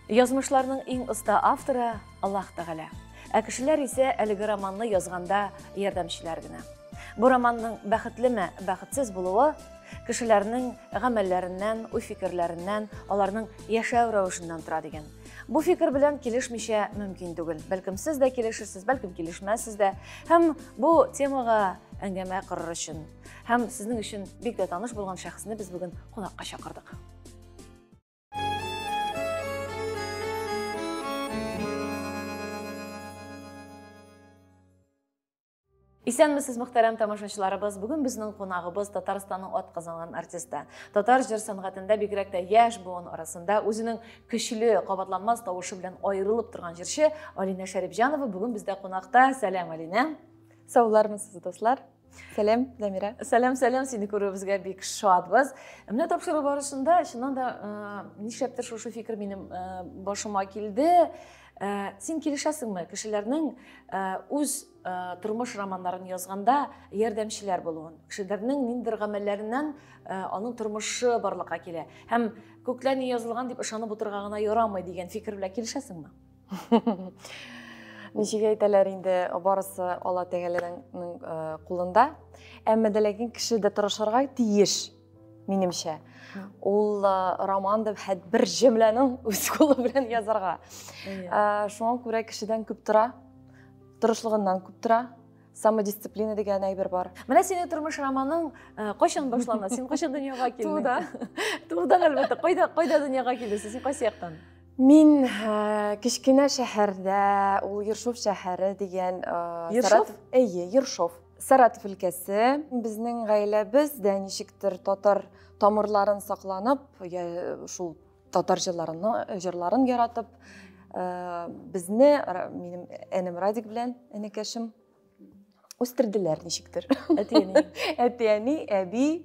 Язмышларның иң оста авторы Аллаһ Тәгалә. Ә кешеләр исә әлеге романны язганда ярдәмчеләр генә. Бу романның бәхетлеме, бәхетсез булуы кешеләрнең гамәлләреннән, уй-фикерләреннән, аларның яшәү рәвешеннән тора дигән. Бу фикер белән килешмичә мөмкин түгел. Бәлкем сез дә килешерсез, бәлкем килешмәссез дә. Һәм бу темага әңгәмә корыр өчен һәм сезнең өчен бик тә таныш булган шәхесне без бүген кунакка чакырдык. Исәнмесез, мөхтәрәм тамашачыларыбыз. Бүген безнең кунагыбыз Татарстанның ат казанган артисты. Татар җыр сәнгатендә бигрәк тә яшь буын арасында үзенең көчле, кабатланмас тавышы белән аерылып торган җырчы Алинә Шәрипҗанова бүген бездә кунакта. Сәлам, Алинә. Саулармысыз, дуслар. Сәлам, Замира. Сәлам, сәлам, сине күрүебезгә бик шатбыз. Менә тапшыру барышында, чыннан да, нишләптер шушы фикер минем башыма килде. Син килешәсеңме, кешеләрнең үз тормыш романнарын язганда ярдәмчеләр булуын, кешеләрнең ниндидер гамәлләреннән аның тормышы барлыкка килә. Һәм күктә ни язылган дип ышанып утырырга гына ярамый дигән фикер белән килешәсеңме? Ничек әйтәләр инде, барысы Алла Тәгаләнең кулында. Әмма дә ләкин кеше дә тырышырга тиеш, минемчә. Ул роман дип хәт бер җөмләнең үз кулы белән язарга. Шуңа күрә кешедән күп тора, тырышлыгыннан күп тора. Самодисциплина дигән әйбер бар. Менә синең тормыш романың кайчан башлана? Син кайчан дөньяга килдең? Туда. Тудан, әлбәттә. Кайда, кайда дөньяга килдең? Син кайсы яктан? Мин кечкенә шәһәрдә, ул Ершов шәһәре дигән. Ершов? Әйе, Ершов. Саратов өлкәсе. Безнең гаиләбез дә ничектер татар тамырларын сакланып, шул татар җырларын яратып, безне, минем энем Радик белән энекәшем, үстерделәр ничектер. Әти-әни. Әти-әни, әби.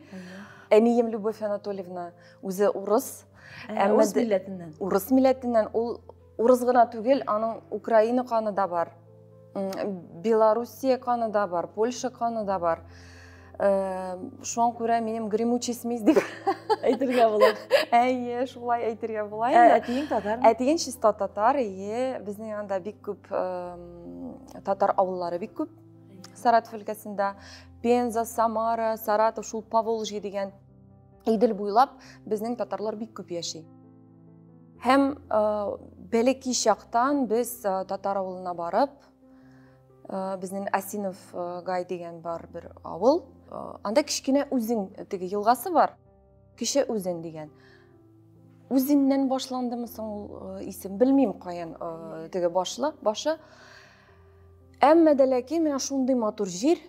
Әнием Любовь Анатольевна үзе урыс. Урыс милләтеннән. Урыс милләтеннән. Ул урыс гына түгел, аның Украина каны да бар, Белоруссия каны да бар, Польша каны да бар. Шуңа күрә минем гремучий смесь дип әйтергә була. Әйе, шулай әйтергә була. Әтиең татар? Әтием чиста татар, әйе. Безнең янда бик күп татар авыллары бик күп. Саратов өлкәсендә Пенза, Самара, Саратов, шул Поволжье дигән Идел буйлап безнең татарлар бик күп яши. Һәм бәләкәй чактан без татар авылына барып, безнең Осинов Гай дигән бар бер авыл. Анда кечкенә үзен теге елгасы бар. Кече үзен дигән. Үзеннән башландымы соң ул исем, белмим каян теге башлы, башы. Әмма дә ләкин менә шундый матур җир,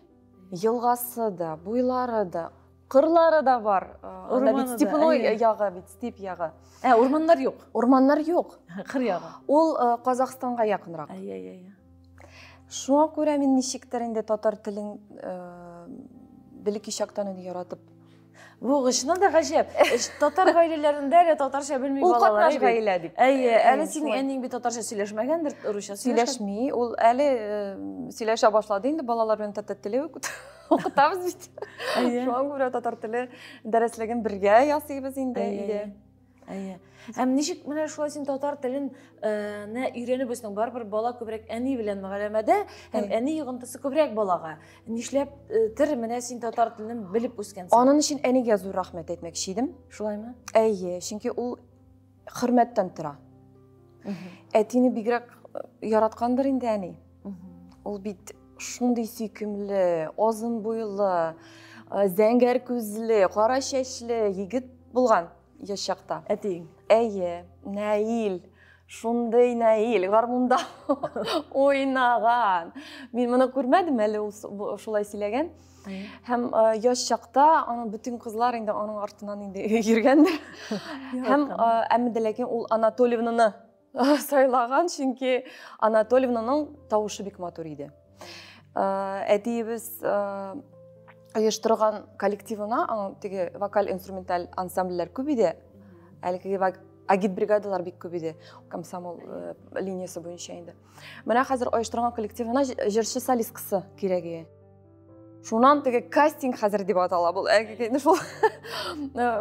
елгасы да, буйлары да, кырлары да бар. Анда бит степной ягы, бит степь ягы. Урманнар юк. Урманнар юк. Кыр ягы. Ул Казахстанга якынрак. Әй-әй-әй. Шуңа күрә мин ничектер инде татар телен бәләкәй чактан инде яратып. Бу чыннан да гаҗәп. Татар гаиләләрендә әле татарча белми балалар. Ул катнаш гаилә дип. Әйе, әле синең әниең бит татарча сөйләшмәгәндер, русча сөйләшми. Ул әле сөйләшә башлады инде, балалар белән татар теле укытабыз бит. Шуңа күрә татар теле дәреслеген бергә ясыйбыз инде өйдә. Әйе. Һәм ничек менә шулай син татар телен өйрәнеп үстең? Барыбер бала күбрәк әни белән мөгамәләдә, һәм әни йогынтысы күбрәк балага. Нишләптер менә син татар телен белеп үскәнсең? Аның өчен әнигә зур рәхмәт әйтмәкче идем. Шулаймы? Әйе, чөнки ул хөрмәттән тора. Әтине бигрәк яраткандыр инде әни. Ул бит шундый сөйкемле, озын буйлы, зәңгәр күзле, кара чәчле егет булган яшь чакта. Әтиең? Әйе, Наил, шундый Наил, гармунда уйнаган. Мин моны күрмәдем әле, ул шулай сөйләгән. Һәм яшь чакта аның бөтен кызлар инде аның артыннан инде йөргәндер. Һәм әмма дә ләкин ул Анатольевнаны сайлаган, чөнки Анатольевнаның тавышы бик матур иде. Әтиебез оештырган коллективына аның теге вокаль-инструменталь ансамбльләр күп иде. Әлеге агитбригадалар бик күп иде, комсомол линиясе буенча инде. Менә хәзер оештырган коллективына җырчы солисткасы кирәк иде. Шуннан теге кастинг хәзер дип атала бул. Шул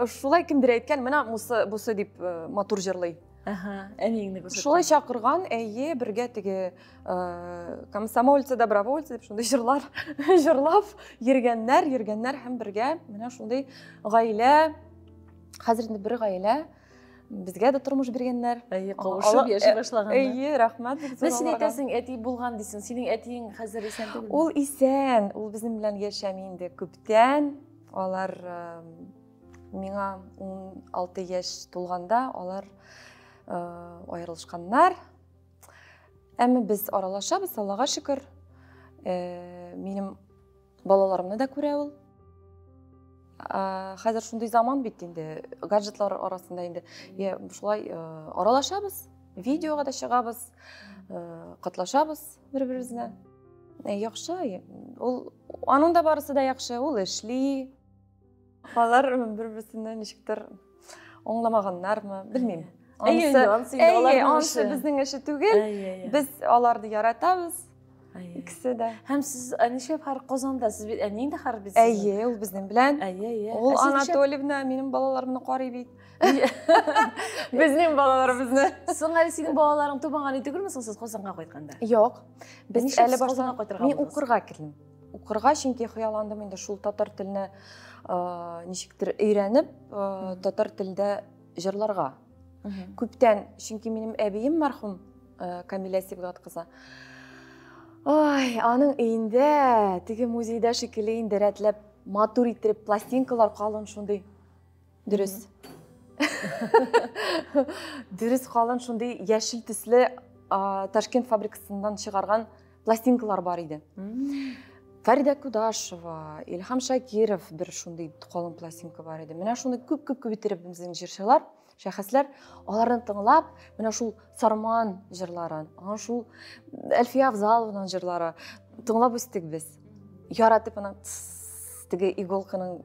шулай кемдер әйткән, менә бусы дип матур җырлый. Ага, әниеңне күрсәткән. Шулай чакырган, әйе, бергә теге комсомольцы, добровольцы дип шундый җырлар җырлап йөргәннәр, йөргәннәр һәм бергә менә шундый гаилә, хәзер инде бер гаилә, безгә дә тормыш биргәннәр. Әйе, кавышып яши башлаганнар. Әйе, рәхмәт бик зур. Син әйтәсең, әти булган дисең. Синең әтиең хәзер исән түгелме? Ул исән, ул безнең белән яшәми инде күптән. Алар миңа 16 яшь тулганда алар аерылышканнар. Әмма без аралашабыз, Аллага шөкер. Минем балаларымны да күрә ул. Хәзер шундый заман бит инде, гаджетлар арасында инде. Я шулай аралашабыз, видеога да чыгабыз, котлашабыз бер-беребезне. Яхшы, ул аның да барысы да яхшы, ул эшли. Алар бер-берсенә ничектер аңламаганнармы, белмим. Әйе, анысы безнең эше түгел. Без аларны яратабыз. Икесе дә. Һәм сез нишләп һәр Казанда? Сез бит әниең дә хәр бит. Әйе, ул безнең белән. Әйе, әйе. Ул Анатольевна минем балаларымны карый бит. Безнең балаларыбызны. Соң әле синең балаларың тумаган түгелме соң сез Казанга кайтканда? Юк. Без әле башта мин укырга килдем. Укырга, чөнки хыялландым инде шул татар теленә ничектер өйрәнеп, татар телендә җырларга. Күптән, чөнки минем әбием мәрхүм Камилә Сибгат кызы. Ай, аның өендә теге музейда шикелле инде рәтләп матур иттереп пластинкалар калын шундый. Дөрес. Дөрес калын шундый яшел төсле Ташкент фабрикасыннан чыгарган пластинкалар бар иде. Фарида Кудашева, Илһам Шакиров бер шундый калын пластинка бар иде. Менә шундый күп-күп-күп иттереп безнең җырчылар, шәхесләр, аларны тыңлап, менә шул Сарман җырларын, аңа шул Әлфия Авзалованың җырлары тыңлап үстек без. Яратып ана теге иголканың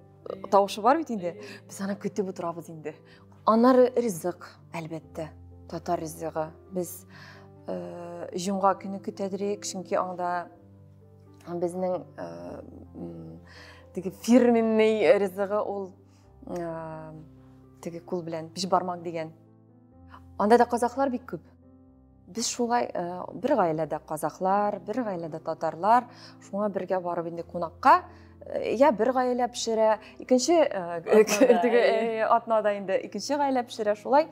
тавышы бар бит инде. Без аны көтеп утырабыз инде. Аннары ризык, әлбәттә, татар ризыгы. Без җомга көне көтәдерек, чөнки анда безнең теге фирменный ризыгы ул теге кул белән бишбармак дигән. Анда да казахлар бик күп. Без шулай бер гаиләдә казахлар, бер гаиләдә татарлар, шуңа бергә барып инде кунакка, я бер гаилә пешерә, икенче теге атнада инде икенче гаилә пешерә, шулай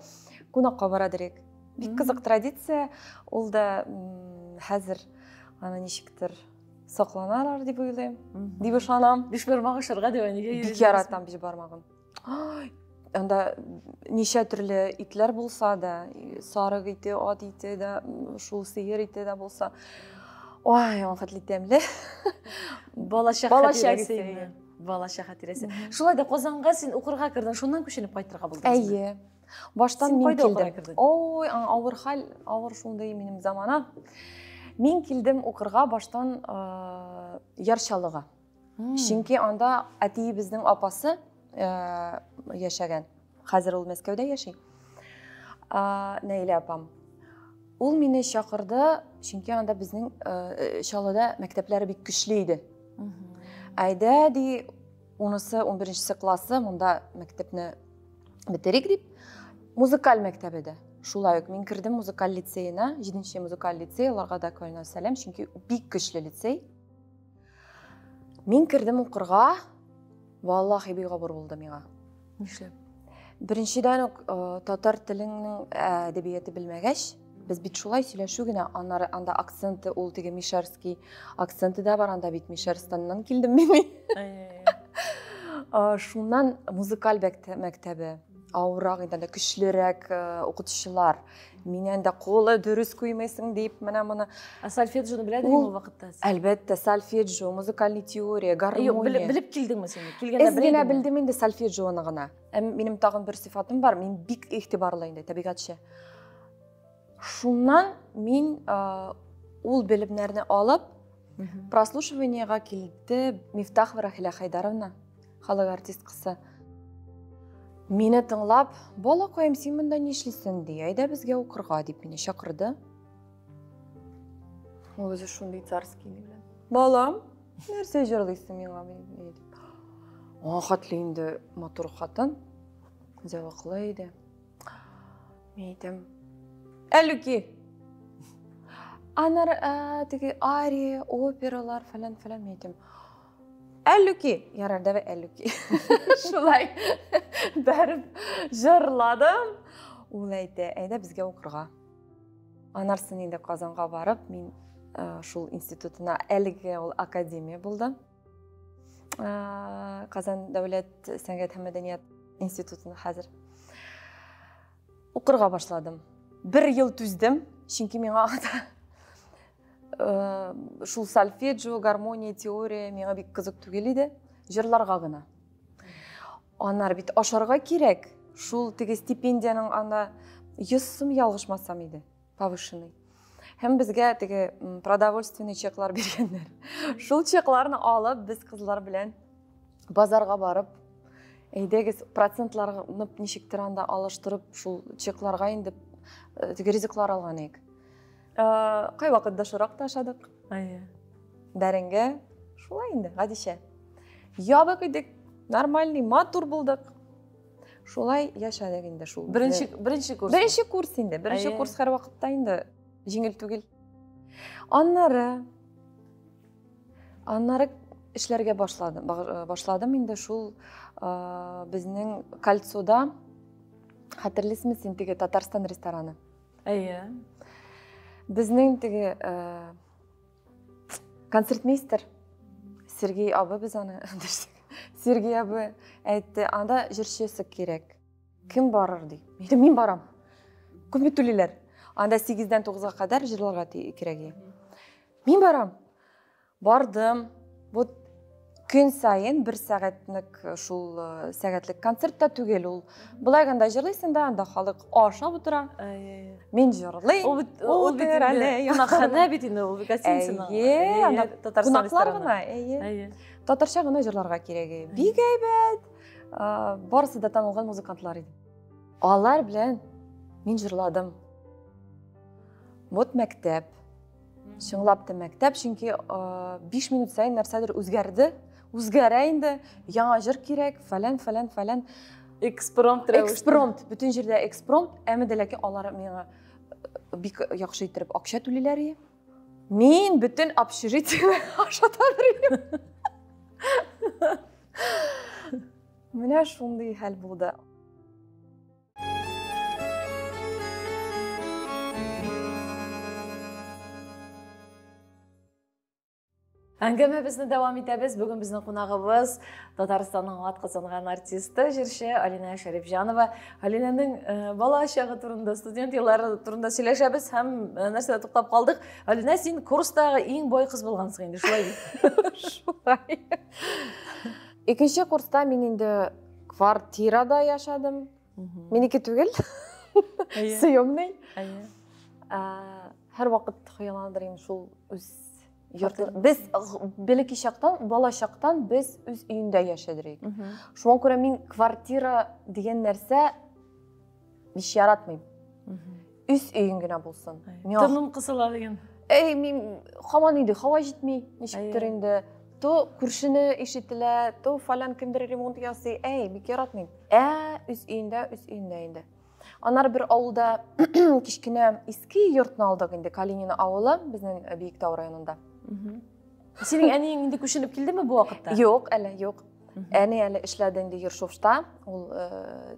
кунакка бара дирек. Бик кызык традиция, ул да хәзер аны ничектер сакланалар дип уйлыйм, дип ышанам. Бишбармак ашарга дип әнигә Бик яратам бишбармагын. Анда ничә төрле итләр булса да, сарык ите, ат ите дә, шул сыер ите дә булса. Ой, ул хәтле тәмле. Балачак хатирәсе. Балачак хатирәсе. Шулай да Казанга син укырга кердең, шуннан күченеп кайтырга булдың. Әйе. Баштан мин килдем. Ой, авыр хәл, авыр шундый минем замана. Мин килдем укырга баштан Яр Чаллыга. Чөнки анда әтиебезнең апасы яшәгән. Хәзер ул Мәскәүдә яши. Наилә апам. Ул мине чакырды, чөнки анда безнең Чаллыда мәктәпләре бик көчле иде. Әйдә, ди, унысы, унберенчесе классы, монда мәктәпне бетерик дип. Музыкаль мәктәбе дә. Шулай ук мин кердем музыкаль лицеена, 7 музыкаль лицей, аларга да кайнар сәлам, чөнки бик көчле лицей. Мин кердем укырга, валлахи бик авыр булды миңа. Нишләп? Беренчедән үк татар теленең әдәбияты белмәгәч, без бит шулай сөйләшү генә, аннары анда акценты ул теге мишәрский акценты да бар, анда бит Мишәрстаннан килдем мин. Шуннан музыкаль мәктәбе авыррак инде, анда көчлерәк укытучылар. Миннән дә кулы дөрес куймыйсың дип, менә моны. Ә сольфеджионы белә идеңме ул вакытта? Әлбәттә, сольфеджио, музыкальный теория, гармония. Юк, белеп килдеңме син? Килгәндә белә идеңме? Белдем инде сольфеджионы гына. Әм минем тагын бер сыйфатым бар, мин бик игътибарлы инде, табигатьче. Шуннан мин ул белемнәрне алып, прослушиваниега килде Мифтахова Рахиля Хайдаровна, халык артисткасы. Мине тыңлап, балакаем, син монда нишлисең, ди, әйдә безгә укырга, дип мине чакырды. Ул үзе шундый царский белән. Балам, нәрсә җырлыйсың миңа, дип. Аңа хәтле инде матур хатын, зәвыклы иде. Мин әйтәм, Әллүки. Аннары теге ария, опералар, фәлән, фәлән, мин әйтәм. Әллүки. Ярар, давай Әллүки. Шулай бәреп җырладым. Ул әйтә, әйдә безгә укырга. Анарсын инде Казанга барып, мин шул институтына, әлеге ул академия булды. Казан дәүләт сәнгать һәм мәдәният институтына хәзер. Укырга башладым. Бер ел түздем, чөнки миңа шул сольфеджио, гармония, теория миңа бик кызык түгел иде. Җырларга гына. Аннары бит ашарга кирәк. Шул теге стипендиянең анда 100 сум ялгышмасам иде, повышенный. Һәм безгә теге продовольственный чеклар биргәннәр. Шул чекларны алып, без кызлар белән базарга барып, әйдәгез, процентларны ничектер анда алыштырып, шул чекларга инде теге ризыклар алган идек. Кайвакыт доширак та ашадык. Бәрәңге, шулай инде, гадичә. Ябык идек, нормальный, матур булдык. Шулай яшәдек инде шул. Беренче курс. Беренче курс инде. Беренче курс һәрвакытта инде җиңел түгел. Аннары эшләргә башладым. Башладым инде шул безнең Кольцода, хәтерлисезме син, теге Татарстан рестораны? Әйе. Безнең теге концертмейстер Сергей абы, без аны Сергей абы әйтте, анда җырчысы кирәк. Кем барыр ди. Мин мин барам. Күпме түлиләр? Анда 8-дән 9-га кадәр җырларга кирәк. Мин барам. Бардым. Вот көн саен бер сәгатьлек шул сәгатьлек концерт та түгел ул. Былай гында җырлыйсың да, анда халык ашап утыра. Мин җырлыйм. Ул бит кунакханә бит инде ул, гостиница. Әйе, анда кунаклар гына, әйе. Татарча гына җырларга кирәк. Бик әйбәт. Барысы да танылган музыкантлар иде. Алар белән мин җырладым. Вот мәктәп. Чынлап та мәктәп, чөнки 5 минут саен нәрсәдер үзгәрде, үзгәрә инде, яңа җыр кирәк, фәлән, фәлән, фәлән. Экспромт рәвештә. Экспромт, бөтен җирдә экспромт, әмма дә ләкин алар миңа бик яхшы иттереп акча түлиләр иде. Мин бөтен общежитиене ашата йөрим. Менә шундый хәл булды. Әңгәмәбезне дәвам итәбез. Бүген безнең кунагыбыз Татарстанның атказанган артисты, җырчы Алинә Шәрипҗанова. Алинәнең бала чагы турында, студент еллары турында сөйләшәбез һәм нәрсәдә туктап калдык. Алинә, син курстагы иң бай кыз булгансың инде, шулай бит? Шулай. Икенче курста мин инде квартирада яшәдем. Минеке түгел. Съемный. Һәр вакыт хыялландыр инде шул үз йорты. Без бәләкәй чактан, бала чактан без үз өендә яшәдек. Шуңа күрә мин квартира дигән нәрсә һич яратмыйм. Үз өең генә булсын. Тыным кысыла дигән. Әй, мин һаман инде һава җитми, ничектер инде. То күршене ишетелә, то фәлән кемдер ремонт ясый. Әй, бик яратмыйм. Үз өендә, үз өендә инде. Аннары бер авылда кечкенә иске йортны алдык инде, Калинино авылы, безнең Биектау районында. Синең әниең инде күченеп килдеме бу вакытта? Юк, әле юк. Әни әле эшләде инде Ершовта, ул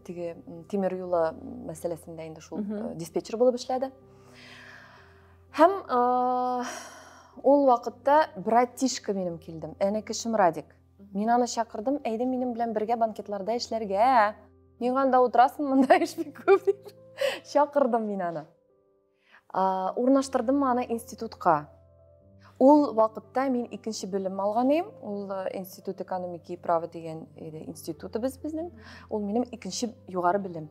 теге тимер юлы мәсьәләсендә инде шул диспетчер булып эшләде. Һәм ул вакытта братишка минем килдем, әнекешем Радик. Мин аны чакырдым, әйдә минем белән бергә банкетларда эшләргә. Миңа анда утырасың, монда эш бик күп дип. Чакырдым мин аны. Урнаштырдым аны институтка. Ул вакытта мин икенче белем алган идем. Ул Институт экономики и права дигән иде институтыбыз безнең. Ул минем икенче югары белем.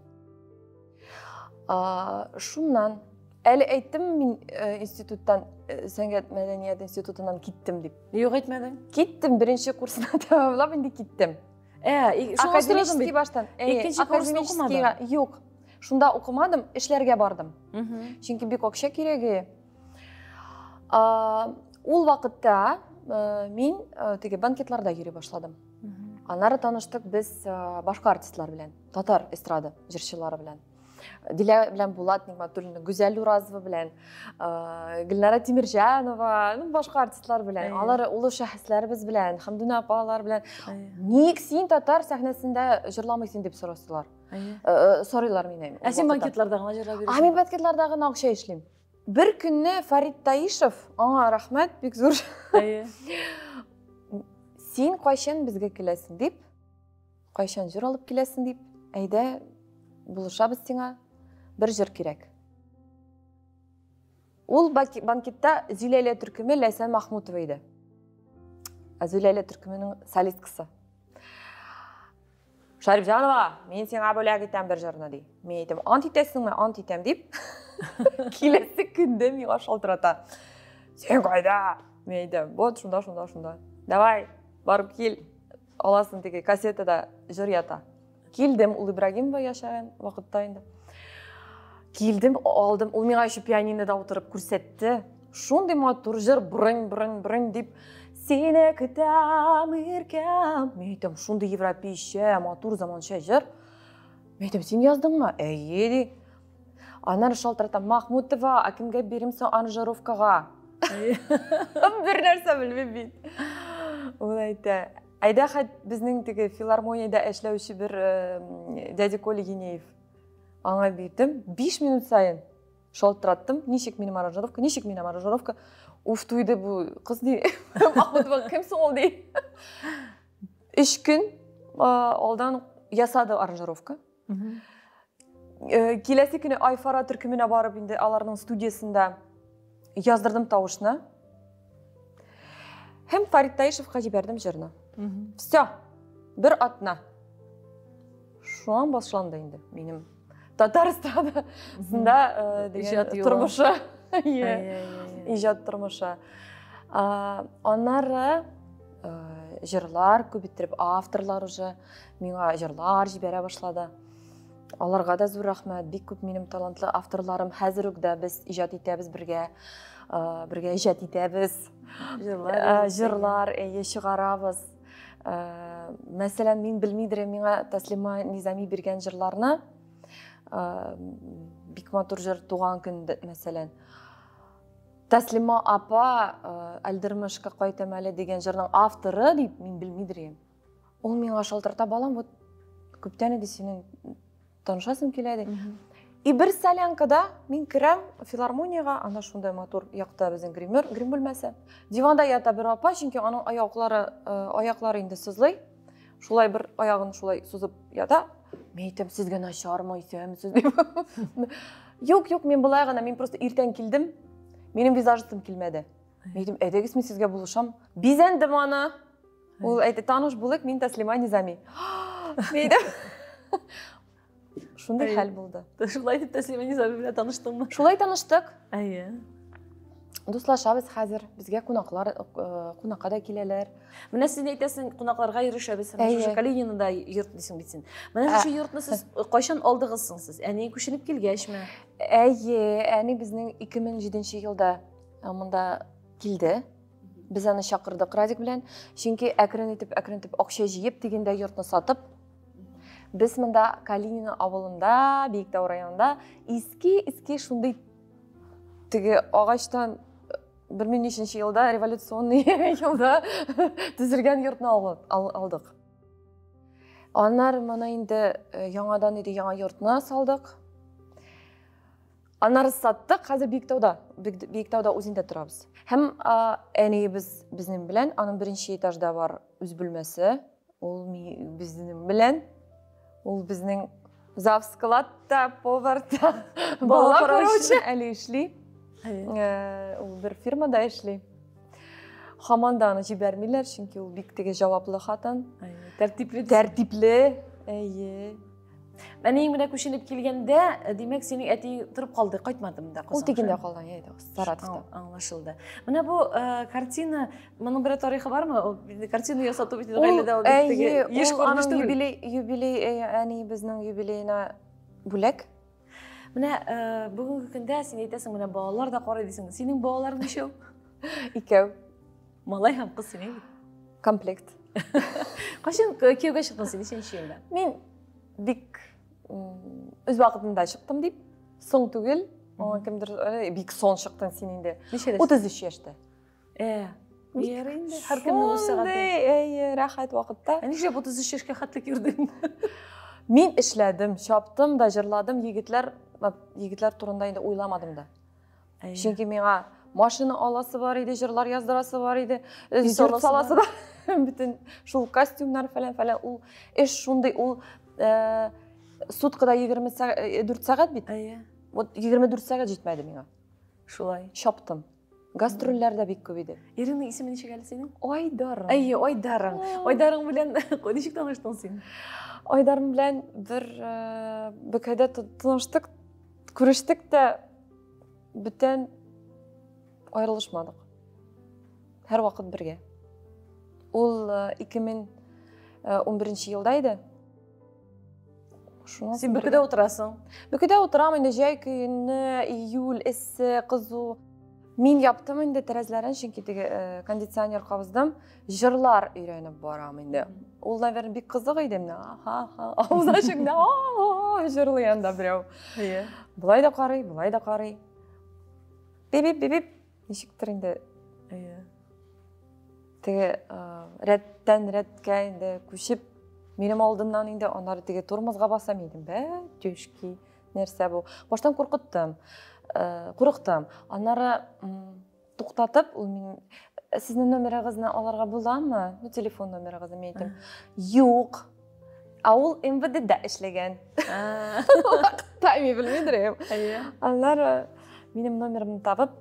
Шуннан әле әйттем мин институттан, сәнгать мәдәният институтыннан киттем дип. Юк, әйтмәдең. Киттем, беренче курсына тәмамлап инде киттем. Академический баштан. Икенче курсны укымадың? Юк. Шунда укымадым, эшләргә бардым. Чөнки бик акча кирәге. Ул вакытта мин теге банкетларда йөри башладым. Аннары таныштык без башка артистлар белән, татар эстрада җырчылары белән. Дилә белән Булат Нигматуллина, Гүзәл Уразова белән, Гөлнара Тимирҗанова, ну, башка артистлар белән, алар олы шәхесләребез белән, Хәмдүнә апалар белән. Ник син татар сәхнәсендә җырламыйсың дип сорастылар. Сорыйлар мине. Ә син банкетларда гына җырлап йөрисең? Ә мин банкетларда гына акча эшлим. Бер көнне Фарид Таишев, аңа рәхмәт, бик зур. Син кайчан безгә киләсең дип, кайчан җыр алып киләсең дип, әйдә, булышабыз сиңа, бер җыр кирәк. Ул банкетта Зиләлә төркеме Ләйсән Махмутова иде. Ә Зиләлә төркеменең солисткасы. Шәрифҗанова, мин сиңа бүләк итәм бер җырны, ди. Мин әйтәм, ант итәсеңме? Ант итәм дип. Киләсе көндә миңа шалтырата. Син кайда? Мин әйтәм, вот шунда, шунда, шунда. Давай, барып кил. Аласың теге кассетада җыр ята. Килдем, ул Ибрагимова яшәгән вакытта инде. Килдем, алдым. Ул миңа еще пианинода утырып күрсәтте. Шундый матур җыр, брынь, брынь, брынь дип. Сине көтәм, иркәм. Мин әйтәм, шундый европейчә, матур заманча җыр. Мин әйтәм, син яздыңмы? Әйе, ди. Аннары шалтырата, Махмутова, а кемгә бирим соң аранжировкага? Бер нәрсә белмим бит. Ул әйтә, әйдә хәт безнең теге филармониядә эшләүче бер дядя Коля Енеев. Аңа бирдем, 5 минут саен шалтыраттым, ничек минем аранжировка, ничек минем аранжировка. Уф, туйды бу кыз ди. Махмутова кем соң ул ди. 3 көн алдан ясады аранжировка. Киләсе көне Айфара төркеменә барып инде аларның студиясендә яздырдым тавышны. Һәм Фарид Таишевка җибәрдем җырны. Все. Бер атна. Шуңа башланды инде минем татар эстрадасында дигән тормышы. Иҗат тормышы. Аннары җырлар күп иттереп авторлар уже миңа җырлар җибәрә башлады. Аларга да зур рәхмәт. Бик күп минем талантлы авторларым хәзер үк дә без иҗат итәбез бергә, бергә иҗат итәбез. Җырлар, җырлар әйе чыгарабыз. Мәсәлән, мин белмидер, миңа Тәслима Низами биргән җырларны, бик матур җыр туган көн мәсәлән. Тәслима апа Әлдермешкә кайтам әле дигән җырның авторы дип мин белмидер идем. Ул миңа шалтырата, балам, вот күптән иде синең танышасым килә ди. И бер солянкада мин керәм филармониягә, анда шундай матур якта безнең гример, грим бүлмәсе. Диванда ята бер апа, чөнки аның аяклары, аяклары инде сызлый. Шулай бер аягын шулай сузып ята. Мин әйтәм, сезгә начармы, исәнмесез дип. Юк, юк, мин болай гына, мин просто иртән килдем. Минем визажистым килмәде. Мин әйтәм, әйдәгез, мин сезгә булышам. Бизәндем аны. Ул әйтте, таныш булыйк, мин Тәслима Низами. Мин әйтәм, шундый хәл булды. Шулай итеп Тәслима Низами белән таныштыңмы? Шулай таныштык. Әйе. Дуслашабыз хәзер. Безгә кунаклар, кунакка да киләләр. Менә син әйтәсең, кунакларга йөрешәбез. Менә шушы Калининода йорт дисең бит син. Менә шушы йортны сез кайчан алдыгыз соң сез? Әни күченеп килгәчме? Әйе, әни безнең 2007 елда монда килде. Без аны чакырдык Радик белән, чөнки әкрен итеп, әкрен итеп акча җыеп дигәндә йортны сатып, без монда Калинино авылында, Биектау районында иске-иске шундый теге агачтан белмим ничәнче елда, революционный елда төзелгән йортны алдык. Аннары моны инде яңадан иде яңа йортны салдык. Аннары саттык, хәзер Биектауда, Биектауда үзендә торабыз. Һәм әниебез безнең белән, аның беренче этажда бар үз бүлмәсе. Ул безнең белән, ул безнең завскладта, поварда, бала караучы әле эшли. Ул бер фирмада эшли. Һаман да аны җибәрмиләр, чөнки ул бик теге җаваплы хатын. Тәртипле. Тәртипле. Әйе. Әниең менә күченеп килгәндә, димәк, синең әти торып калды, кайтмады монда Казанга. Ул тегендә калган, әйе, Саратовта. Аңлашылды. Менә бу картина, моның берәр тарихы бармы? Ул картина ясату бит гаиләдә ул бик теге еш күренеш түгел. Юбилей, юбилей, әни безнең юбилеена бүләк. Менә бүгенге көндә син әйтәсең, менә балалар да карый дисең. Синең балаларың ничәү? Икәү. Малай һәм кыз синең. Комплект. Кайчан кияүгә чыктың син, ничәнче елда? Мин бик Үз вакытында чыктым дип, соң түгел. Аңа кемдер бик соң чыктың син инде. Ничәдә? 33 яшьтә. Ярый инде, һәркемнең үз сәгате. Шундый, әйе, рәхәт вакытта. Ә нишләп 33 яшькә хәтлек йөрдең? Мин эшләдем, чаптым да, җырладым, егетләр, егетләр турында инде уйламадым да. Чөнки миңа машина аласы бар иде, җырлар яздырасы бар иде, йорт саласы бар. Бөтен шул костюмнар фәлән-фәлән, ул эш шундый, ул суткада 24 сәгать бит. Вот 24 сәгать җитмәде миңа. Шулай. Чаптым. Гастрольләр дә бик күп иде. Иреңнең исеме ничек әле синең? Айдарым. Әйе, Айдарың. Айдарың белән ничек таныштың син? Айдарым белән бер Бөкәйдә таныштык, күрештек тә бүтән аерылышмадык. Һәрвакыт бергә. Ул 2011 елда иде. Шуннан Син Бөкедә утырасың. Бөкедә утырам инде, җәй көне, июль, эссе, кызу. Мин яптым инде тәрәзләрен, чөнки теге кондиционер кабыздым. Җырлар өйрәнеп барам инде. Ул, наверное, бик кызык иде менә. Аха, авыз ачык, җырлый анда берәү. Болай да карый, болай да карый. Бибип, бибип, ничектер инде. Теге рәттән рәткә инде күчеп, минем алдыннан инде аннары теге тормозга баса, мин әйтәм, бәтюшки, нәрсә бу? Баштан куркыттым, курыктым. Аннары туктатып, ул мин сезнең номерыгызны алырга буламы? Ну, телефон номерыгызны мин әйтәм. Юк. Ә ул МВДда эшләгән. Вакытта мин белмидер идем. Аннары минем номерымны табып,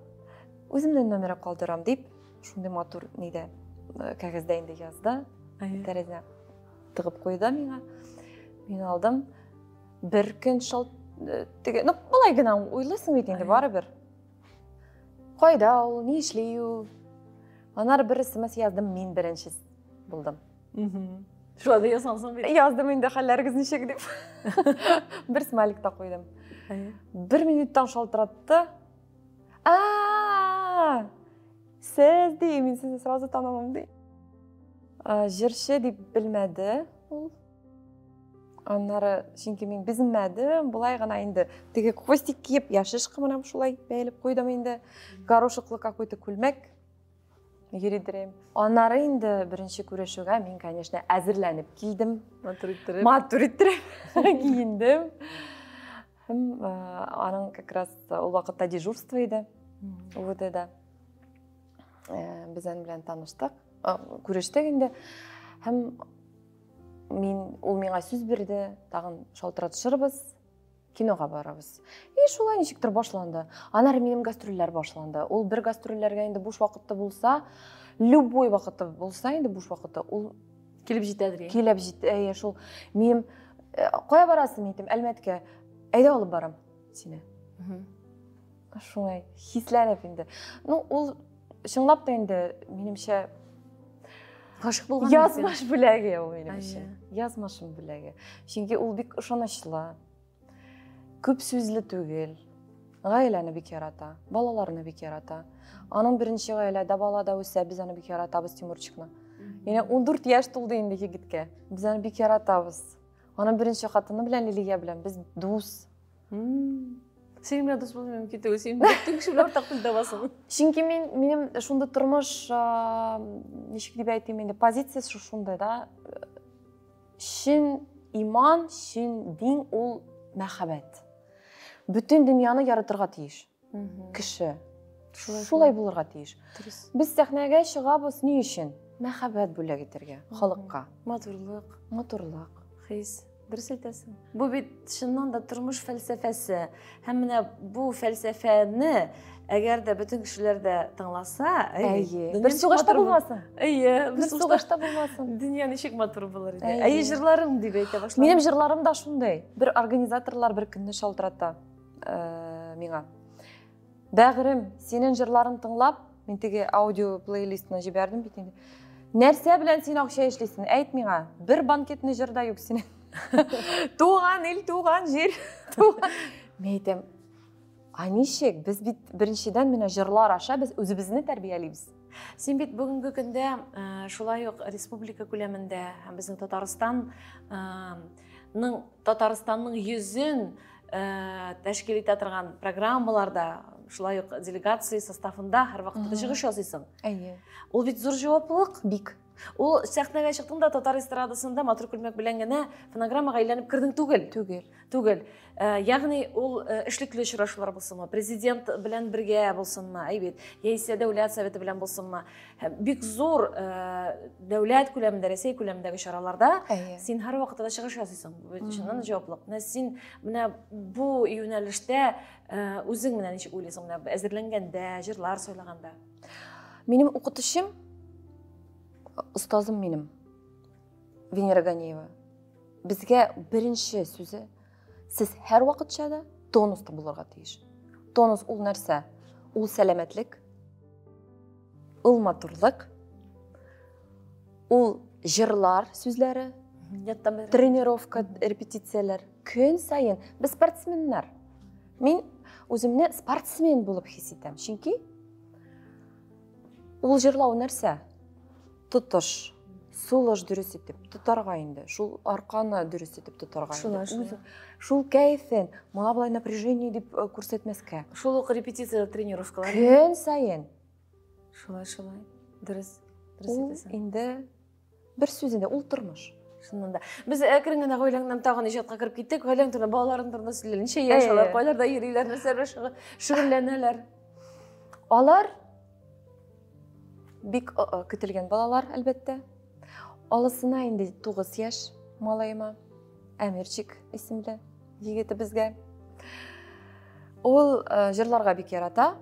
үземнең номерым калдырам дип, шундый матур нидә кәгазьдә инде язды. Тәрәзә тыгып куйды миңа. Мин алдым. Бер көн шалт теге, ну, болай гына уйлыйсың бит инде барыбер. Кайда ул, ни эшли ул? Аннары бер смс яздым, мин беренче булдым. Шулай да язгансың бит. Яздым инде, хәлләрегез ничек дип. Бер смайлик та куйдым. Бер минуттан шалтыратты. А, сез ди, мин сезне сразу танымам ди. Җырчы дип белмәде ул. Аннары, чөнки мин бизенмәдем, болай гына инде теге хвостик киеп, яшишка менә шулай бәйләп куйдым инде. Горошеклы какой-то күлмәк йөридерем. Аннары инде беренче күрешүгә мин, конечно, әзерләнеп килдем. Матур иттереп. Матур иттереп киендем. Һәм аның как раз ул вакытта дежурство иде УВДда. Без аның белән таныштык, күрештек инде. Һәм мин, ул миңа сүз бирде, тагын шалтыратышырбыз, кинога барабыз. И шулай ничектер башланды. Аннары минем гастрольләр башланды. Ул бер гастрольләргә инде буш вакытта булса, любой вакытта булса инде буш вакыты, ул килеп җитәдер. Килеп җитә, әйе, шул. Минем кая барасың, мин әйтәм, Әлмәткә. Әйдә алып барам сине. Шулай хисләнеп инде. Ну, ул чынлап та инде минемчә гашык булган. Язмыш бүләге ул минемчә. Язмышым бүләге. Чөнки ул бик ышанычлы. Күп сүзле түгел. Гаиләне бик ярата, балаларны бик ярата. Аның беренче гаиләдә бала да үсә, без аны бик яратабыз, Тимурчикны. Яне 14 яшь тулды инде егеткә. Без аны бик яратабыз. Аның беренче хатыны белән Лилия белән без дус. Синең белән дус булу мөмкин түгел. Син бөтен кеше белән уртак тел табасың. Чөнки мин минем шундый тормыш, ничек дип әйтим инде, позициясе шундый да. Чын иман, чын дин ул мәхәббәт. Бөтен дөньяны яратырга тиеш. Кеше. Шулай булырга тиеш. Без сәхнәгә чыгабыз ни өчен? Мәхәббәт бүләк итәргә халыкка. Матурлык. Матурлык. Хис. Дөрес әйтәсең. Бу бит чыннан да тормыш фәлсәфәсе. Һәм менә бу фәлсәфәне әгәр дә бөтен кешеләр дә тыңласа, әйе, бер сугышта булмасын. Әйе, бер сугышта булмасын. Дөнья ничек матур булыр иде. Әйе, җырларың дип әйтә башладым. Минем җырларым да шундый. Бер организаторлар бер көнне шалтырата миңа. Бәгырем, синең җырларың тыңлап, мин теге аудио плейлистны җибәрдем бит инде. Нәрсә белән син акча эшлисең? Әйт миңа. Бер банкетный җыр да юк синең. Туган ил, туган җир, туган. Мин әйтәм, а ничек? Без бит беренчедән менә җырлар аша без үзебезне тәрбиялибез. Син бит бүгенге көндә шулай ук республика күләмендә һәм безнең Татарстанның йөзен тәшкил итә торган программаларда, шулай ук делегация составында һәрвакытта чыгыш ясыйсың. Әйе. Ул бит зур җаваплылык. Бик. Ул сәхнәгә чыктың да татар эстрадасында матур күлмәк белән генә фонограммага әйләнеп кердең түгел. Түгел. Түгел. Ягъни ул эшлекле очрашулар булсынмы, президент белән бергә булсынмы, әй бит, яисә дәүләт советы белән булсынмы, бик зур дәүләт күләмендә, Рәсәй күләмендәге чараларда син һәрвакытта да чыгыш ясыйсың. Бу чыннан да җаваплылык. Менә син менә бу юнәлештә үзең менә ничек уйлыйсың, менә әзерләнгәндә, җырлар сайлаганда? Минем укытучым, остазым минем, Венера Ганиева. Безгә беренче сүзе: сез һәрвакытча да тонуста булырга тиеш. Тонус ул нәрсә? Ул сәламәтлек, ул матурлык, ул җырлар сүзләре, тренировка, репетицияләр. Көн саен без спортсменнар. Мин үземне спортсмен булып хис итәм. Чөнки ул җырлау нәрсә? Тотыш, сулыш дөрес итеп тотарга инде, шул арканы дөрес итеп тотарга инде. Шул кәефен, моңа болай напряжение дип күрсәтмәскә. Шул ук репетиция, тренировкалар. Көн саен. Шулай, шулай. Дөрес, дөрес әйтәсең. Инде бер сүз инде, ул тормыш. Шуннан да. Без әкрен генә гаиләңнән тагын иҗатка кереп киттек. Гаиләң турында, балаларың турында сөйлә. Ничә яшь алар, кайларда йөриләр, нәрсә белән шөгыльләнәләр? Алар бик көтелгән балалар, әлбәттә. Алысына инде 9 яшь малаема, Әмирчик исемле егетебезгә. Ул җырларга бик ярата.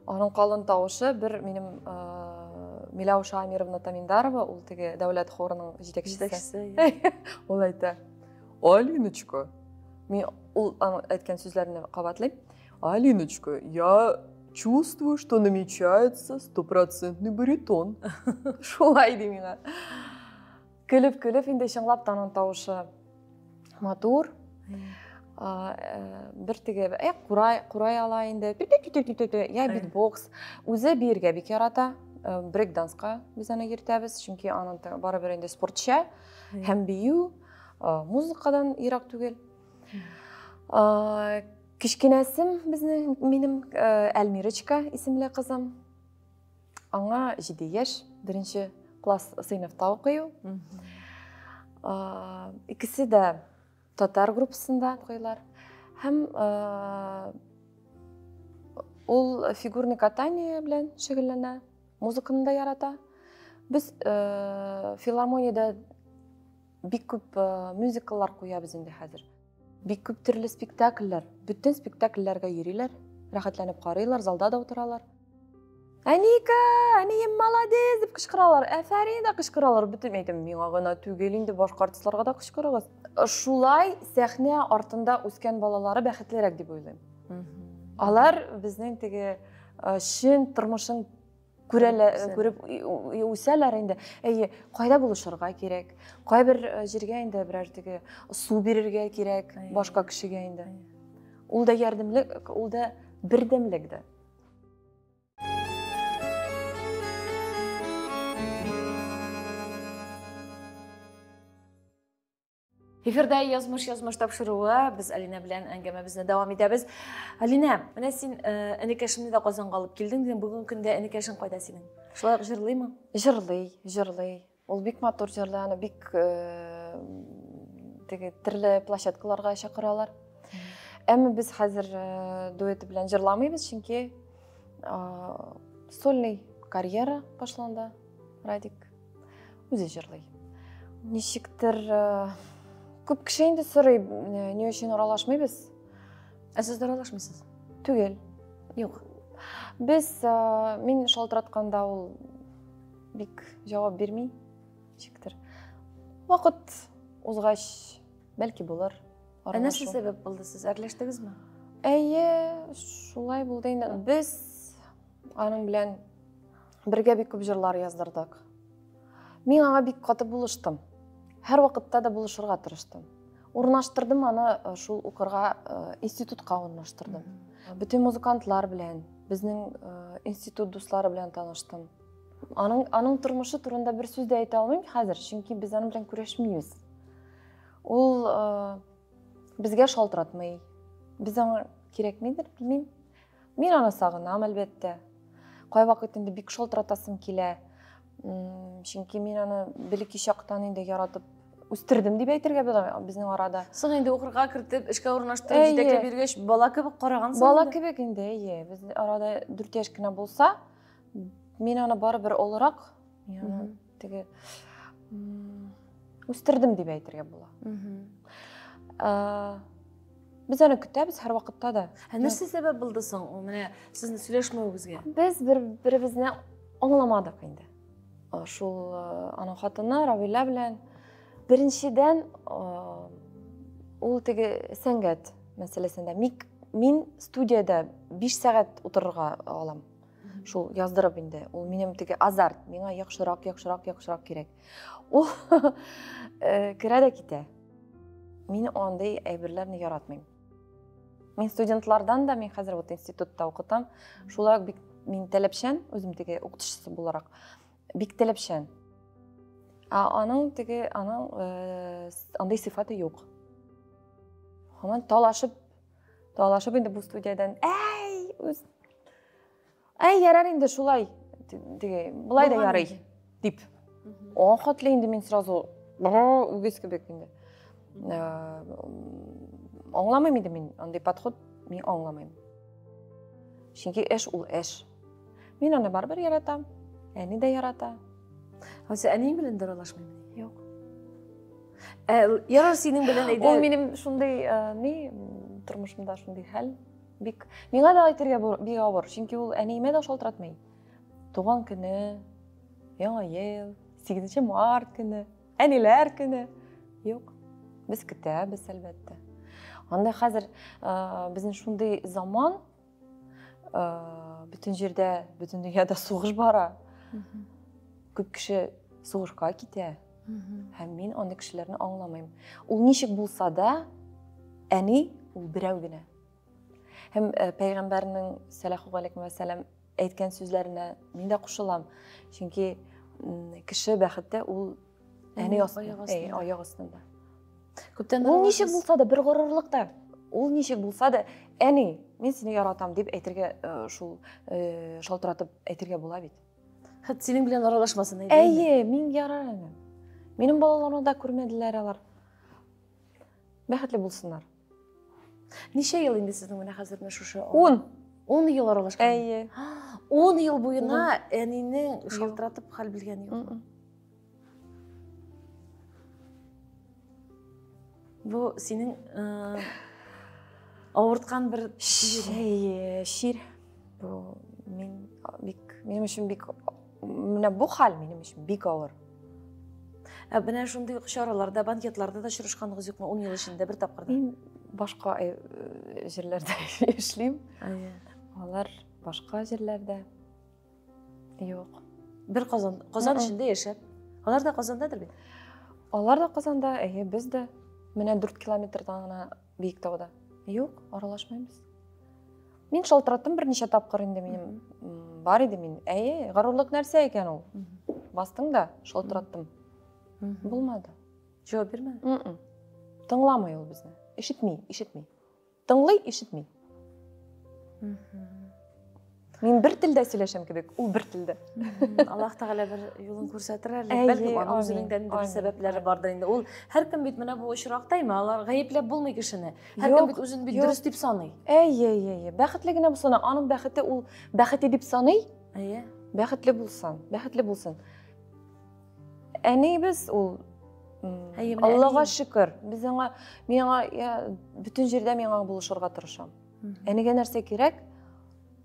Аның калын тавышы бер минем Миляуша Амировна Таминдарова, ул теге дәүләт хорының җитәкчесе. Ул әйтә: "Алиночка", мин ул аның әйткән сүзләрне кабатлыйм. "Алиночка, я чувствую, что намечается стопроцентный баритон". Шулай ди миңа. Көлеп-көлеп инде, чынлап та аның тавышы матур. Бер теге курай, курай ала инде. Я битбокс. Үзе биергә бик ярата. Брейк-данска без аны йөртәбез, чөнки аның барыбер инде спортчы һәм бию, музыкадан ерак түгел. Кечкенәсем безнең, минем Әлмирочка исемле кызым. Аңа 7 яшь, беренче класс сыйныфта укый ул. Икесе дә татар группасында укыйлар. Һәм ул фигурный катание белән шөгыльләнә, музыканы да ярата. Без филармониядә бик күп мюзикллар куябыз инде хәзер. Бик күп төрле спектакльләр, бөтен спектакльләргә йөриләр, рәхәтләнеп карыйлар, залда да утыралар. "Әника, әнием молодец" дип кычкыралар, "Әфәрин" дә кычкыралар. Бөтен әйтәм, миңа гына түгел инде, башка артистларга да кычкырыгыз. Шулай сәхнә артында үскән балалары бәхетлерәк дип уйлыйм. Алар безнең теге чын тормышын күрәләр, күреп үсәләр инде. Әйе, кайда булышырга кирәк, кайбер җиргә инде берәр теге су бирергә кирәк башка кешегә инде. Ул да ярдәмлек, ул да бердәмлек дә. Эфирда Язмыш язмыш тапшыруы, без Алинә белән әңгәмәбезне дәвам итәбез. Алинә, менә син энекәшеңне дә Казанга алып килдең. Бүгенге көндә энекәшең кайда синең? Шулай ук җырлыймы? Җырлый, җырлый. Ул бик матур җырлый, аны бик теге төрле площадкаларга чакыралар. Әмма без хәзер дуэты белән җырламыйбыз, чөнки сольный карьера башланды. Радик үзе җырлый. Ничектер күп кеше инде сорый, ни өчен аралашмыйбыз? Ә сез аралашмыйсыз? Түгел. Юк. Без, мин шалтыратканда ул бик җавап бирми, ничектер. Вакыт узгач, бәлки булыр. Ә нәрсә сәбәп булды, сез әрләштегезме? Әйе, шулай булды инде. Без аның белән бергә бик күп җырлар яздырдык. Мин аңа бик каты булыштым. Һәр вакытта да булышырга тырыштым. Урнаштырдым аны шул укырга, институтка урнаштырдым. Бөтен музыкантлар белән, безнең институт дуслары белән таныштым. Аның тормышы турында бер сүз дә әйтә алмыйм хәзер, чөнки без аның белән күрешмибез. Ул Безгә шалтыратмый. Без аңа кирәкмидер, белмим. Мин аны сагынам, әлбәттә. Кайвакыт инде бик шалтыратасым килә. Чөнки мин аны бәләкәй чактан инде яратып үстердем дип әйтергә була безнең арада. Соң инде укырга кертеп, эшкә урнаштырып, җитәкләп йөргәч, бала кебек карагансың. Бала кебек инде, әйе. Безнең арада 4 яшь кенә булса, мин аны барыбер олырак, мин аны теге үстердем дип әйтергә була. Без аны көтәбез һәрвакытта да. Ә нәрсә сәбәп булды соң ул менә сезне сөйләшмәвегезгә? Без бер-беребезне аңламадык инде. Шул аның хатыны Равилә белән беренчедән ул теге сәнгать мәсьәләсендә мин студиядә 5 сәгать утырырга алам. Шул яздырып инде. Ул минем теге азарт, миңа яхшырак, яхшырак, яхшырак кирәк. Ул керә дә китә. Мин андый әйберләрне яратмыйм. Мин студентлардан да, мин хәзер вот институтта укытам, шулай ук бик мин таләпчән, үзем теге укытучысы буларак, бик таләпчән. Ә аның теге, аның андый сыйфаты юк. Һаман талашып, талашып инде бу студиядән, әй, үз, әй, ярар инде шулай, теге, болай да ярый, дип. О, хәтле инде мин сразу үгез кебек инде. Аңламыйм инде мин, андый подход мин аңламыйм. Чөнки эш ул эш. Мин аны барыбер яратам, әни дә ярата. Ә син әниең белән дә аралашмыймыни? Юк. Ярар, синең белән әйдә. Ул минем шундый, ни, тормышымда шундый хәл. Бик, миңа да әйтергә бик авыр, чөнки ул әниемә дә шалтыратмый. Туган көне, Яңа ел, 8 март көне, әниләр көне. Юк, без көтәбез, әлбәттә. Анда хәзер безнең шундый заман, бөтен җирдә, бөтен дөньяда сугыш бара. Күп кеше сугышка китә. Һәм мин андый кешеләрне аңламыйм. Ул ничек булса да, әни ул берәү генә. Һәм пәйгамбәрнең саллаллаһу алейхи ва сәлләм әйткән сүзләренә мин дә кушылам. Чөнки кеше бәхете ул әни аяк астында. Күптән ул ничек булса да бер горурлык та, ул ничек булса да әни, мин сине яратам дип әйтергә, шул шалтыратып әйтергә була бит. Хәт синең белән аралашмасын әйдә. Әйе, мин ярар инде. Минем балаларны да күрмәделәр алар. Бәхетле булсыннар. Ничә ел инде сезнең менә хәзер менә шушы? 10. 10 ел аралашкан. Әйе. 10 ел буена әнинең шалтыратып хәл белгәне юк. Бу синең авырткан бер Әйе, чир. Бу мин бик, минем өчен бик, менә бу хәл минем өчен бик авыр. Ә менә шундый чараларда, банкетларда да очрашканыгыз юкмы 10 ел эчендә бер тапкыр да? Мин башка җирләрдә эшлим. Алар башка җирләрдә. Юк. Бер Казан, Казан эчендә яшәп. Алар да Казандадыр бит? Алар да Казанда, әйе, без дә. Менә 4 километрдан гына Биектауда. Юк, аралашмыйбыз. Мин шалтыраттым берничә тапкыр инде, минем бар иде мин. Әйе, горурлык нәрсә икән ул? Бастың да, шалтыраттым. Булмады. Җавап бирмәде? Тыңламый ул безне. Ишетми, ишетми. Тыңлый, ишетми. Мин бер телдә сөйләшәм кебек, ул бер телдә. Аллаһ Тәгалә бер юлын күрсәтер әле. Бәлки аның үзенең дә бер сәбәпләре бардыр инде. Ул һәркем бит менә бу очракта инде алар гаепләп булмый кешене. Һәркем бит үзен бит дөрес дип саный. Әйе, әйе, әйе. Бәхетле генә булсын. Аның бәхете ул бәхете дип саный. Әйе. Бәхетле булсын, бәхетле булсын. Әнибез ул Аллага шөкер. Без аңа, мин аңа, бөтен җирдә мин аңа булышырга тырышам. Әнигә нәрсә кирәк?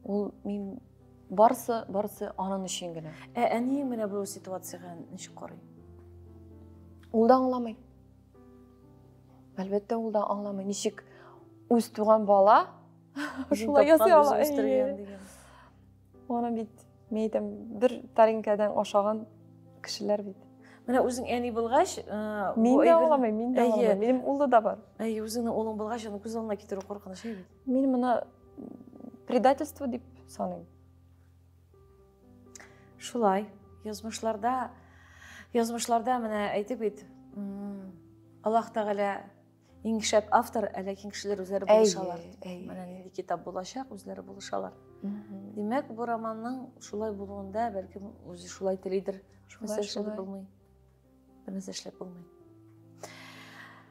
Ул мин барысы, барысы аның өчен генә. Ә әниең менә бу ситуациягә ничек карый? Ул да аңламый. Әлбәттә, ул да аңламый. Ничек үз туган бала шулай ясый ала? Аны бит, мин әйтәм, бер таринкәдән ашаган кешеләр бит. Менә үзең әни булгач, мин дә аңламыйм, мин дә аңламыйм. Минем улы да бар. Әйе, үзеңнең улың булгач, аны күз алдына китерү куркыныч бит. Мин моны предательство дип саныйм. Шулай, язмышларда, язмышларда менә әйтеп бит, Аллаһ Тәгалә Иң шәп автор, ә ләкин кешеләр үзләре булышалар. Менә нинди китап булачак, үзләре булышалар. Димәк, бу романның шулай булуында бәлкем үзе шулай телидер. Шулай эшләп булмый. Бер нәрсә эшләп булмый.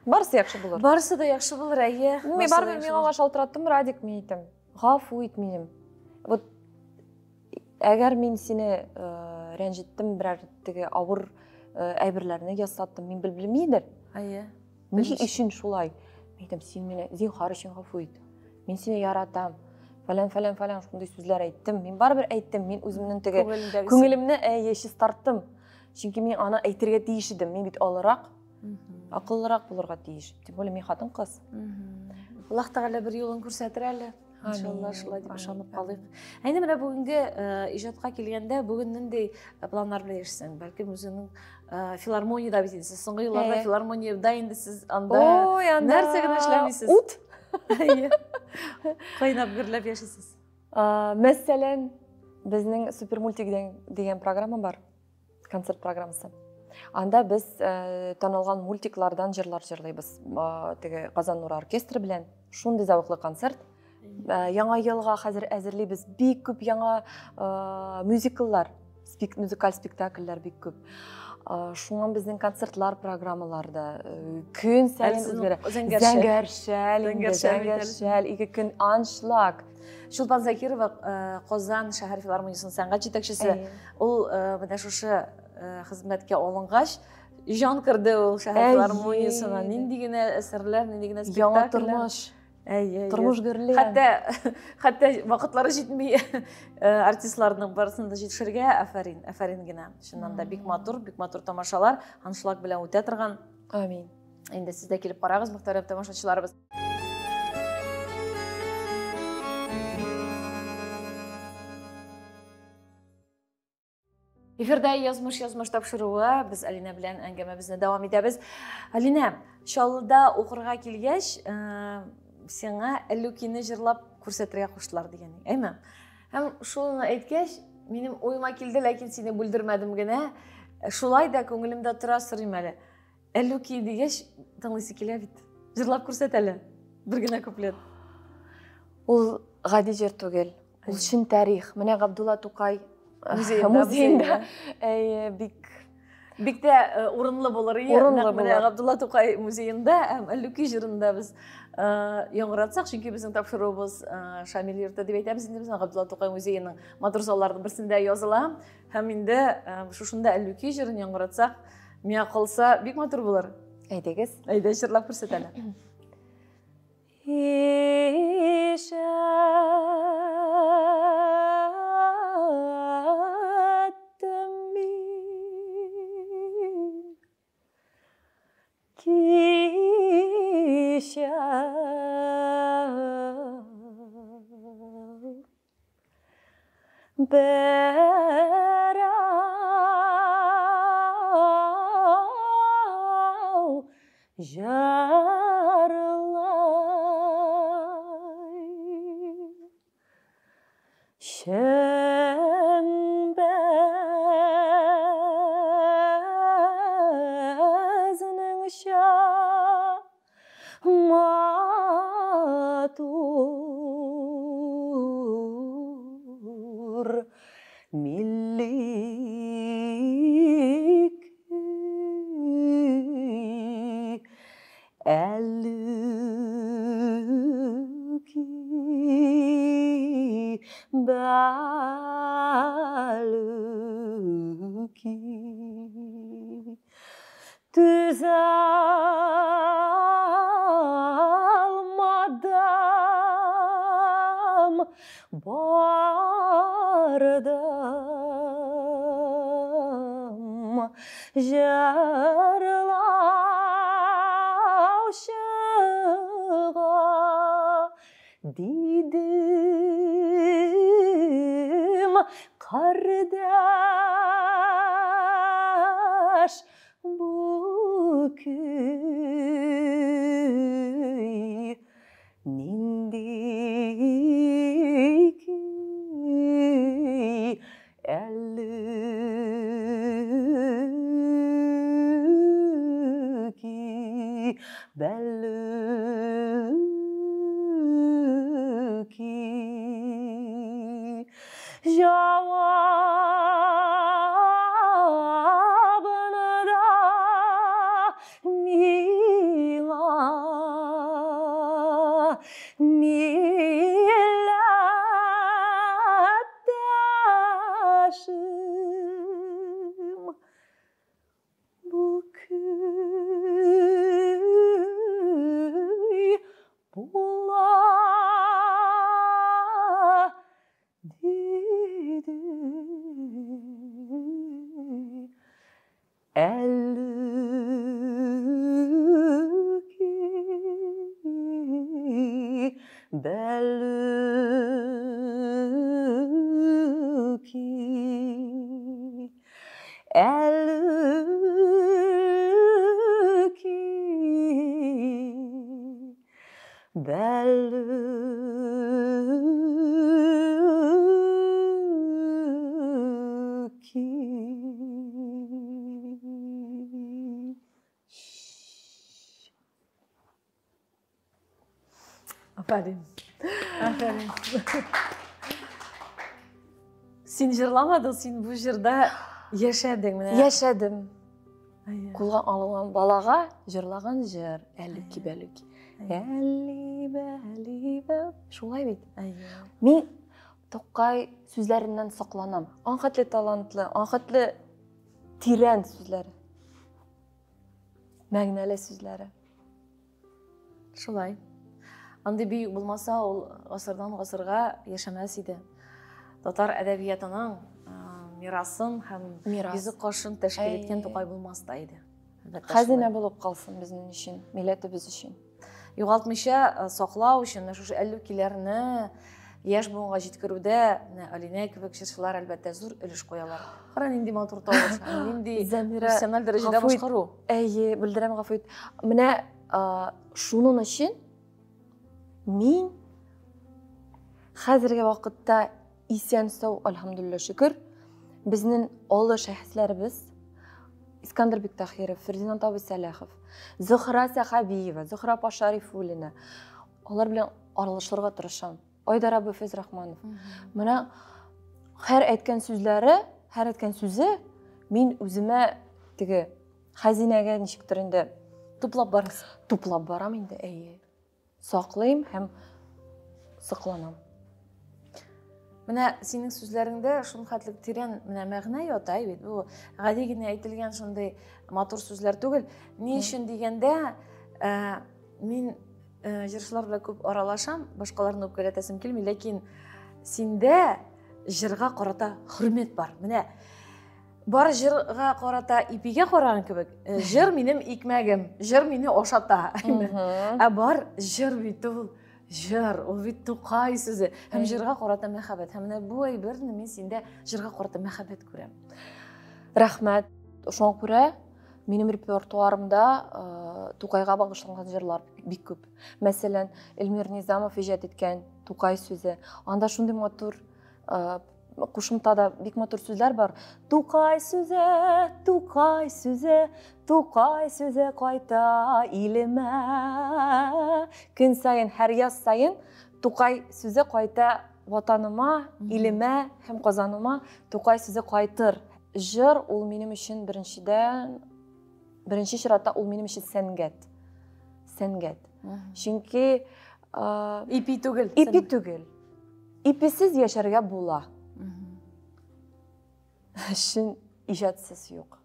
Барысы яхшы булыр. Барысы да яхшы булыр, әйе. Мин барыбер мин аңа шалтыраттым, Радик, мин әйтәм. Гафу ит минем. Вот әгәр мин сине рәнҗеттем, берәр теге авыр әйберләрне ясаттым, мин белмидер. Әйе. Ни өчен шулай? Мин әйтәм, син мине зинһар өчен гафу ит. Мин сине яратам. Фәлән, фәлән, фәлән шундый сүзләр әйттем. Мин барыбер әйттем. Мин үземнең теге күңелемне әйе чистарттым. Чөнки мин аны әйтергә тиеш идем. Мин бит олырак, акыллырак булырга тиеш. Тем более мин хатын-кыз. Аллаһ Тәгалә бер юлын күрсәтер әле. Иншалла, шулай дип ышанып калыйк. Ә инде менә бүгенге иҗатка килгәндә, бүген нинди планнар белән яшисең? Бәлкем үзеңнең филармониядә бит инде сез соңгы елларда филармониядә инде сез анда нәрсә генә эшләмисез? Ут. Кайнап гөрләп яшисез. Мәсәлән, безнең Супермультик дигән программа бар, концерт программасы. Анда без танылган мультиклардан җырлар җырлыйбыз. Теге Казан нуры оркестры белән шундый зәвыклы концерт. Яңа елга хәзер әзерлибез бик күп яңа мюзикллар, музыкаль спектакльләр бик күп. Шуңа безнең концертлар программаларда көн саен үзгәрә. Зәңгәр шәл, зәңгәр шәл, ике көн аншлаг. Чулпан Закирова Казан шәһәр филармониясенең сәнгать җитәкчесе. Ул менә шушы хезмәткә алынгач, җан керде ул шәһәр филармониясенә. Нинди генә әсәрләр, нинди генә спектакльләр. Яңа тормыш. Тормыш гөрли. Хәтта вакытлары җитми артистларның барысын да җитешергә. Афәрин, афәрин генә. Чыннан да бик матур, бик матур тамашалар, аншлаг белән үтә торган. Амин. Инде сез дә килеп карагыз, мөхтәрәм тамашачыларыбыз. Эфирдә язмыш язмыш тапшыруы, без Алинә белән әңгәмәбезне дәвам итәбез. Алинә, Чаллыда укырга килгәч, сиңа Әллүкине җырлап күрсәтергә куштылар дигән, әйме? Һәм шуны әйткәч, минем уема килде, ләкин сине бүлдермәдем генә. Шулай да күңелемдә тора, сорыйм әле. Әллүки дигәч, тыңлыйсы килә бит. Җырлап күрсәт әле. Бер генә куплет. Ул гади җыр түгел. Ул чын тарих. Менә Габдулла Тукай музеенда бик бик тә урынлы булыр. Урынлы булыр. Габдулла Тукай музеенда һәм Әллүки җырында без яңгыратсак, чөнки безнең тапшыруыбыз Шамил йорты дип әйтәбез инде, безнең Габдулла Тукай музееның матур залларының берсендә языла. Һәм инде шушында Әллүки җырын яңгыратсак, миңа калса, бик матур булыр. Әйдәгез. Әйдә, җырлап күрсәт әле. Ишеттем мин кичә берәү җырлай. Чын матур милли көй Әллүки, бәлүки. Түзә алмадым, бардым җырлаучыга, дидем, кардәш, бу көй нинди көй? Әллүки, Бәлки җавабын да миңа милләттәшем. Бу көй була диде. Әллүки, бәлки, әллүки, бәлки. Афәрин. Афәрин. Син җырламадың, син бу җырда яшәдең менә. Яшәдем. Кулга алынган балага җырлаган җыр. Әллүки бәлүки. Әлли бәли бә. Шулай бит. Мин Тукай сүзләреннән сокланам. Аң хәтле талантлы, аң хәтле тирән сүзләре. Мәгънәле сүзләре. Шулай. Андый бөек булмаса, ул гасырдан гасырга яшәмәс иде. Татар әдәбиятының мирасын һәм йөзек кашын тәшкил иткән Тукай булмас та иде. Хәзинә булып калсын безнең өчен, милләтебез өчен. Югалтмыйча саклау өчен менә шушы әллүкиләрне яшь буынга җиткерүдә менә Алинә кебек җырчылар әлбәттә зур өлеш куялар. Кара нинди матур тавыш, нинди профессиональ дәрәҗәдә башкару. Әйе, белдерәм, гафу ит. Менә шуның өчен мин хәзерге вакытта исән-сау, альхамдулилла, шөкер, безнең олы шәхесләребез Искандер Биктахиров, Фердинанд абый Сәләхов, Зөһрә Сәхәбиева, Зөһрә апа Шарифуллина, алар белән аралашырга тырышам. Айдар абый Фәйзрахманов. Менә һәр әйткән сүзләре, һәр әйткән сүзе мин үземә теге хәзинәгә ничектер инде туплап барасың. Туплап барам инде, әйе. Саклыйм һәм сокланам. Менә синең сүзләреңдә шул хәтлек тирән менә мәгънә ята бит. Бу гади генә әйтелгән шундый матур сүзләр түгел. Ни өчен дигәндә, мин җырчылар белән күп аралашам, башкаларны үпкәләтәсем килми, ләкин синдә җырга карата хөрмәт бар. Менә бар җырга карата ипигә караган кебек, җыр минем икмәгем, җыр мине ашата. Ә бар җыр бит ул. Җыр, ул бит Тукай сүзе. Һәм җырга карата мәхәббәт. Һәм менә бу әйберне мин синдә җырга карата мәхәббәт күрәм. Рәхмәт. Шуңа күрә минем репертуарымда Тукайга багышланган җырлар бик күп. Мәсәлән, Эльмир Низамов иҗат иткән Тукай сүзе. Анда шундый матур кушымтада бик матур сүзләр бар. Тукай сүзе, Тукай сүзе, Тукай сүзе кайта илемә. Көн саен, һәр яз саен Тукай сүзе кайта ватаныма, илемә һәм Казаныма. Тукай сүзе кайтыр. Җыр ул минем өчен беренчедән, беренче чиратта ул минем өчен сәнгать. Сәнгать. Чөнки ипи түгел. Ипи түгел. Иписез яшәргә була. Чын иҗатсыз юк.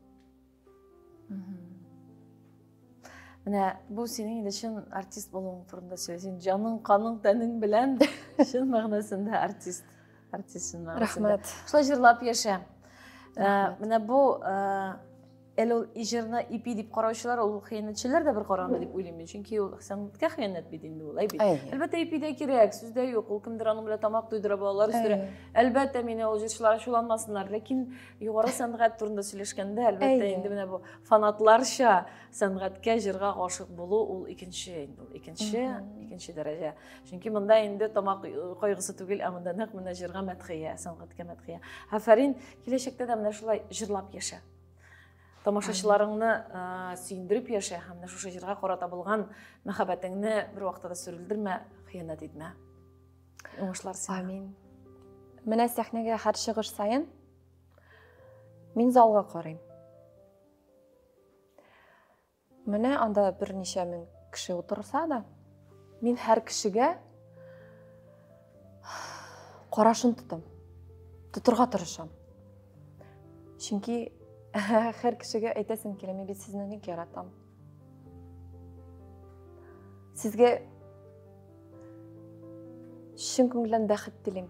Менә бу синең инде чын артист булуың турында сөйли. Син җаның, каның, тәнең белән чын мәгънәсендә артист. Артист чын мәгънәсендә. Рәхмәт. Шулай җырлап яшә. Менә бу әле ул җырны ипи дип караучылар, ул хыянәтчеләр дә бер караганда дип уйлыйм мин. Чөнки ул сәнгатькә хыянәт бит инде ул, әй бит. Әлбәттә, ипи дә кирәк, сүз дә юк. Ул кемдер аның белән тамак туйдыра, балалар үстерә. Әлбәттә, мине ул җырчылар ачуланмасыннар, ләкин югары сәнгать турында сөйләшкәндә, әлбәттә, инде менә бу фанатларча сәнгатькә, җырга гашык булу ул икенче инде, ул икенче дәрәҗә. Чөнки монда инде тамак кайгысы түгел, ә монда нәкъ менә җырга мәдхия, сәнгатькә мәдхия. Афәрин, киләчәктә дә менә шулай җырлап яшә. Тамашачыларыңны сөендереп яшә һәм менә шушы җырга карата булган мәхәббәтеңне бер вакытта да сүрелдермә, хыянәт итмә. Уңышлар сиңа. Амин. Менә сәхнәгә һәр чыгыш саен мин залга карыйм. Менә анда берничә мең кеше утырса да, мин һәр кешегә карашын тотам. Тотырга тырышам. Чөнки һәр кешегә әйтәсем килә, мин бит сезне ник яратам. Сезгә чын күңелдән бәхет телим.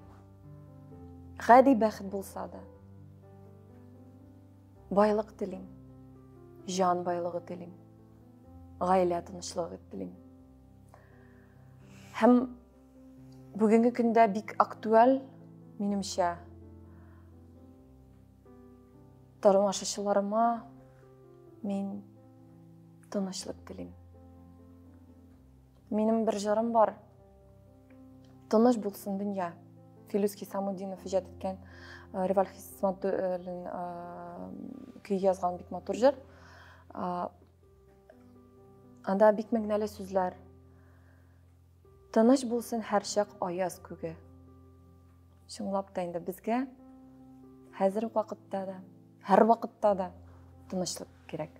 Гади бәхет булса да. Байлык телим. Җан байлыгы телим. Гаилә тынычлыгы телим. Һәм бүгенге көндә бик актуаль, минемчә, тамашачыларыма мин тынычлык телим. Минем бер җырым бар. Тыныч булсын дөнья. Филүс Хисамутдинов иҗат иткән э, Реваль Хисматуллин э, көй язган бик матур җыр. Э, анда бик мәгънәле сүзләр. Тыныч булсын һәрчак аяз күге. Чынлап та инде безгә хәзер вакытта да, һәр вакытта да тынычлык кирәк.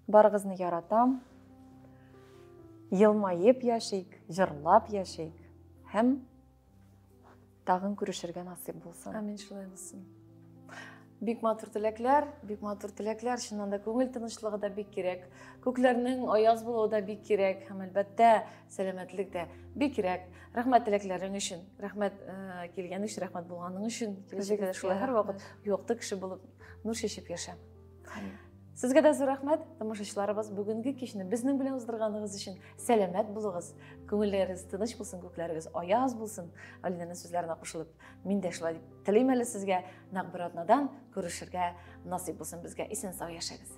Барыгызны яратам. Елмаеп яшик, җырлап яшик һәм тагын күрешергә насыйп булсын. Амин, шулай булсын. Бик матур теләкләр, бик матур теләкләр. Чыннан да күңел тынычлыгы да бик кирәк. Күкләрнең аяз булуы да бик кирәк һәм әлбәттә сәламәтлек тә бик кирәк. Рәхмәт теләкләрең өчен, рәхмәт э, килгән өчен, рәхмәт булганың өчен. Киләчәктә дә шулай һәрвакыт якты кеше булып нур чәчеп яшә. Сезгә дә зур рәхмәт, тамашачыларыбыз, бүгенге кичне безнең белән уздырганыгыз өчен. Сәламәт булыгыз, күңелләрегез тыныч булсын, күкләрегез аяз булсын. Алинаның сүзләренә кушылып, мин дә шулай дип телим әле сезгә. Нәкъ бер атнадан күрешергә насыйп булсын безгә. Исән сау яшәгез.